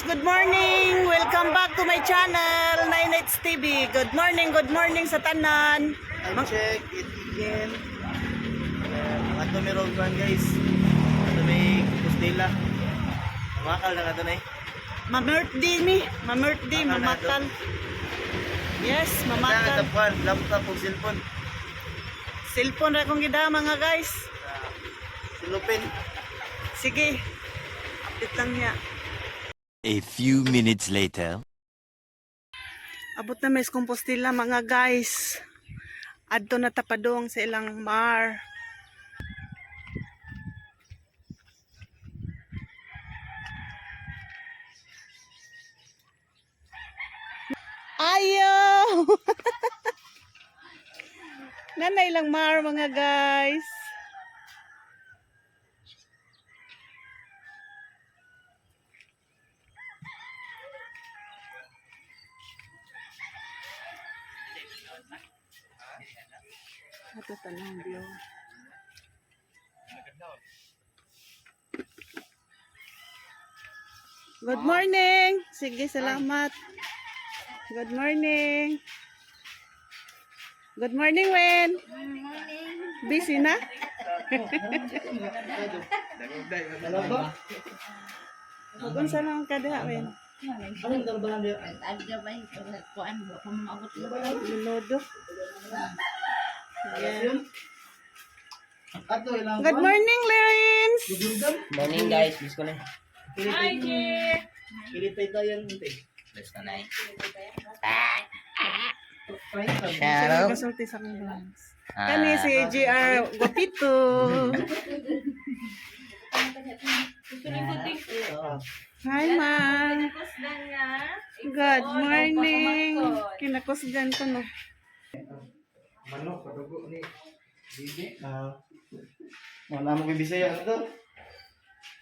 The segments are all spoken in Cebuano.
Good morning! Welcome back to my channel, Nine Nights TV. Good morning sa tanan. Time check, 8 a.m. Ato may road run, guys. Ato may Compostela. Makal na ka eh. Ma-birthday ni, ma-birthday, Mamakal na. mamakal. Yes, Mamakal. mamakal. Tapuan, laptop ug cellphone. Cellphone ra kong gida, mga guys. Silupin. Sige, update lang niya. A few minutes later. Abot na may Compostela, mga guys. Adto na tapadong sa ilang mar. Ayo! Nanay lang mar, mga guys. Ato tanong view. Good morning. Sige, salamat. Good morning. Good morning, Wen. Busy na? Ano ba? Unsa lang ka diha, Wen? Anong trabaho niya? Minudo. Yeah. Ato ilang Good morning, Lawrence. Morning, guys, miss ko na. Hi, Jay. Pilipay tayo yan. Miss ko na eh. Siya nagasulti sa akong vlogs. Kani si GR Guapito. Hi, ma. Good morning. Kinakusgan ko no. Manok, padugo ni Bibi. Ah. Wala mo kay Bisaya ano to?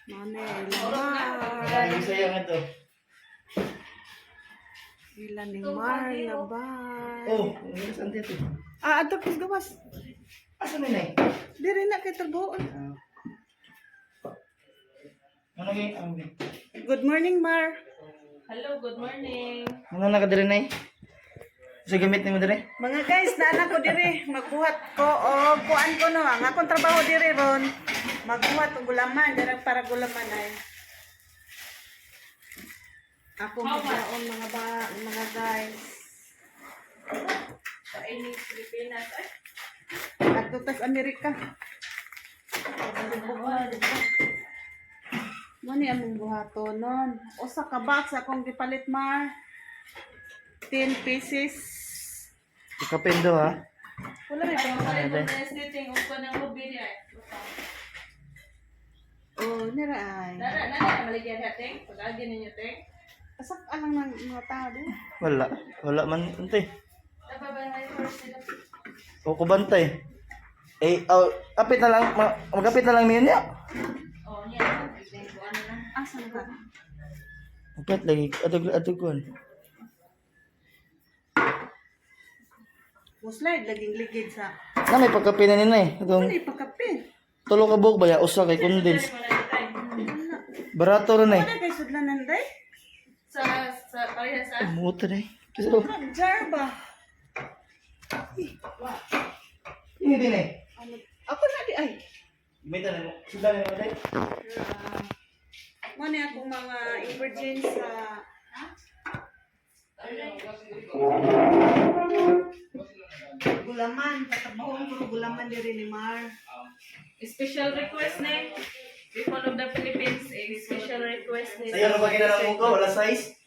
Mane, Mar. Wala mo Bisaya nga to. Ila ni Mar labay. Oh, ano saan dito? Ah, adto pus gawas. Asa na eh? Diri na kay trabaho. Ano kay ang Good morning, Mar. Hello, good morning. Ano na ka diri nay? Sa gamit nimo diri? Mga guys, naana ko diri, magbuhat ko o kuan ko no, ang akong trabaho diri ron. Magbuhat og gulaman, dira para gulaman ay. Ako magbaon mga ba, mga guys. Kainin Pilipinas. Ay, Adto tas Amerika. Mo ni among buhatonon. Usa ka box akong gipalit, Mar. 10 pieces. Ikapendo ha. Wala may ayaw pa rin mo na sitting upo ng ubi niya. Oh, nira ay. Nana, nana, maligyan natin. Pag-agi ninyo, ting. Asak alang ng mga tao di. Wala. Wala man ante. Dapat ba yung first nila? O kubantay. Eh, oh, apit na lang, magapit na lang niya niya. Oo, niya. Tignan ko ano lang. Asan ka? Apit lagi, adog adog kon. Muslide laging ligid sa. Na may pagkape na nina eh. Ano Atong ipakape? tulo ka buok ba ya usa kay condense. Barato ron eh. Wala kay sudlanan day? Sa, pareha sa? Muto na eh. Pero Jar ba? ini din eh. Ano? Ako na di ay. Gamitan na mo. Sudan na mo day. Mo ni akong mga ingredients sa gulaman, patabahon ko gulaman diri ni Mar. Special request ni. People of the Philippines, eh, special request ni. Sayo ra ba kinala ko wala size?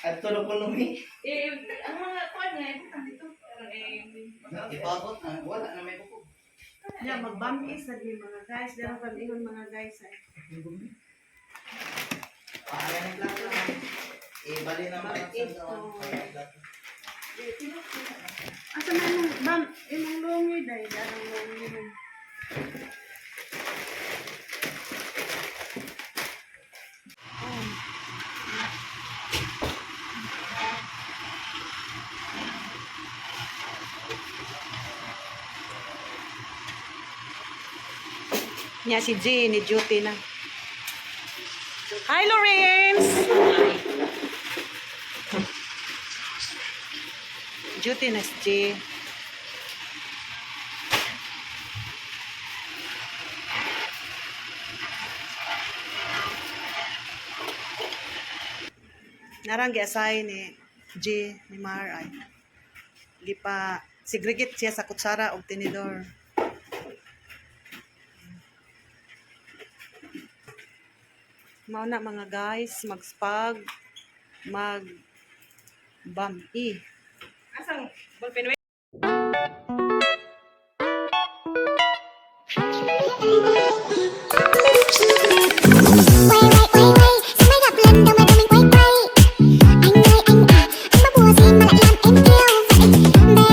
Adto na kuno mi. Eh, ang mga kuwan niya, ibutang dito. Pero eh, Ipabot na wala na may buko. Ya magbangis na di mga guys, dara pag ingon mga guys ay. Eh, bali na man Ito. Asa na imong bam imong lungi day, darang lungi. Oh. Nya si G ni duty na. Hi, Lawrence! Duty na si G. Narang giasay ni G ni Mar ay gipa segregate siya sa kutsara og tinidor. Mao na mga guys, magspag, mag bam-i. Asang ballpen? Quay quay quay quay, sao mới gặp lần đầu mà tụi mình quay quay. Anh ơi anh à, anh có bùa gì mà lại làm em kêu vậy? Baby baby, em nói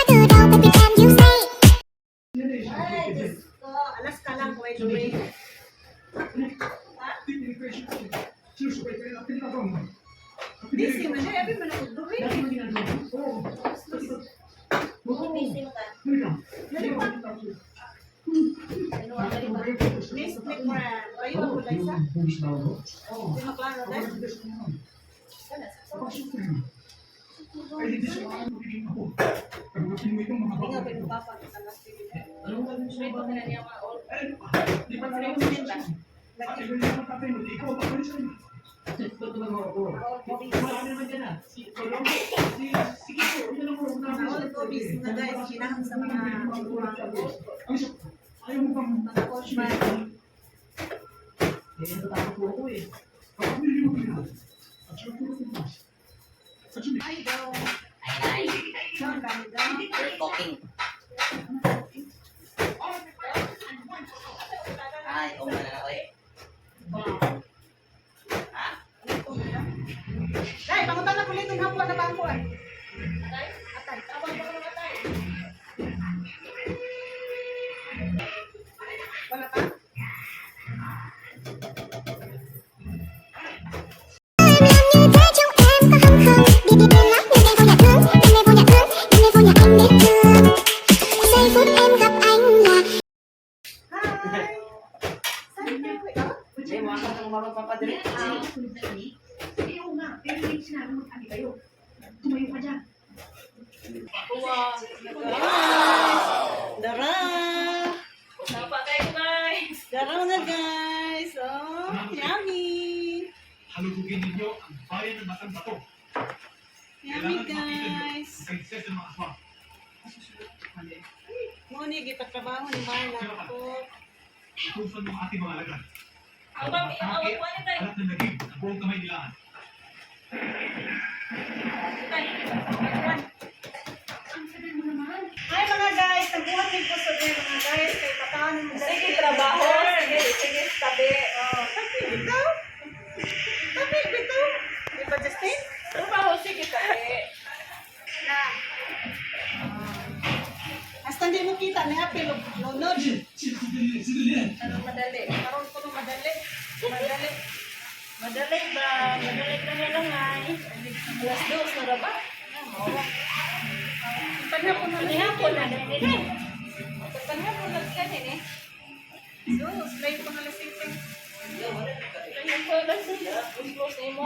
từ đầu baby can you say? Ay, Diyos ko. Alas ka lang, by the way. Busy man siya. Every man ako doon. Miss Nick Moran. Kayo ako, Liza? Di maklaro, dahil? Hindi nga ba yung papa? All hobbies mga guys, kinahang sa mga mga coachman. Ay, daw. Ay, nay. Daw, dami daw. We're cooking. Ay, uma na ako eh. Ha? Dai, pangutan na kulit ang hapon na bangko ay. Atay, tabang pa ng atay. Wala pa? Em làm như thế trong em có hâm không? Biết biết em lắm nhưng em vô nhà thương, em vô nhà thương, em vô nhà anh biết chưa? Giây phút em gặp anh là Hi. Saan ka? Hindi, mga katang mapapapadali. Dara! Sapa kayo guys. Dara na guys. Oh, yummy. Halugugin ninyo ang bayan ng Batang Bato. Yummy Kailangan makita niyo guys. ang prinsesa ng mga aswang. Mo ni gipatrabaho ni Marla ko. Utusan mo ang ating mga alagad. Ang bang Atake awag ko ni tay. Alat ng lagim ang buong kamay nilaan. Tay. Hi mga guys, nagbuhat din ko sa mga guys kay pataan mo. Sige trabaho, sige sige tabi. Oh, tapi bitaw. Tapi bitaw. Di ba Justin? Trabaho sige tabi. Na. Hasta hindi mo kita ni Apple lunod. Anong madali? Karon ko nung madali. Madali. Madali ba? Madali ka na lang ay. Alas dos na ra ba? Panhapon na lang. Panihapon na dali. Panihapon na kani ni. Sus, layo pa nga alas 7. Panihapon na sila. Close nimo.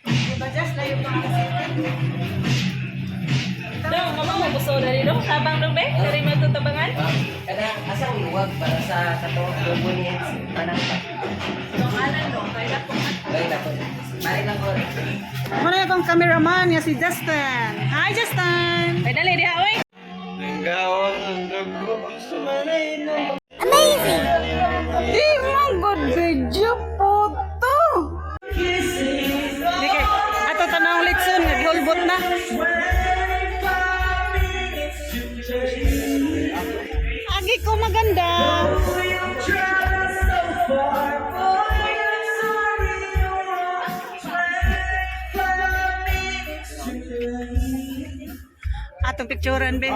Di ba Just layo pa nga alas 7. Daw, kamo mo gusto dali do. Tabang do be? Dali matutabangan. Kanang asang luwag para sa katong adobo ni Manang pa. Dong anan do, kay dako. Ay, nako. Balik lang ko. Muna akong cameraman nga si Justin. Hi Justin. Kay dali diha oy. amazing. Di mo good video photo. Di kay ato tanawng litson nga giholbot na. Agi ko maganda. Atong picturean be.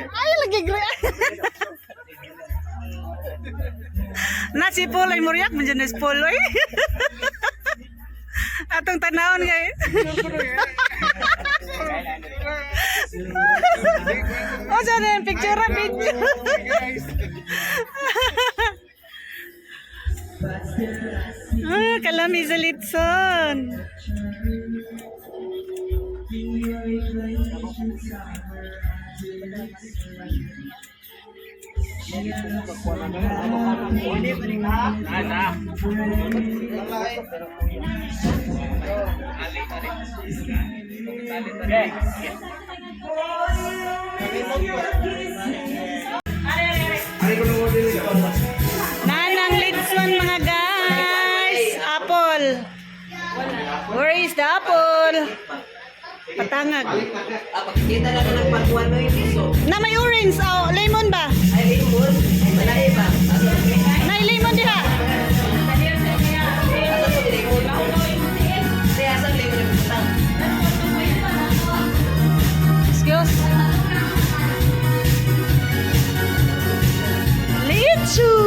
Ay lagi gre. Na si Paul ay muriyak man dyan na si Paul oy. Atong tanawon ngay. O sa rin picture video. Ah, kalami sa litson. Nanang litson, mga guys. Apple. Where is the apple? Patangag. Ah, pagkita na ka ng pagkuhan mo yung piso. Na may orange. Oh, lemon ba? Ay, lemon. Wala iba. Na lemon diha. Asa po lemon? Kasi asa ang lemon yung butang? Excuse. Litsu.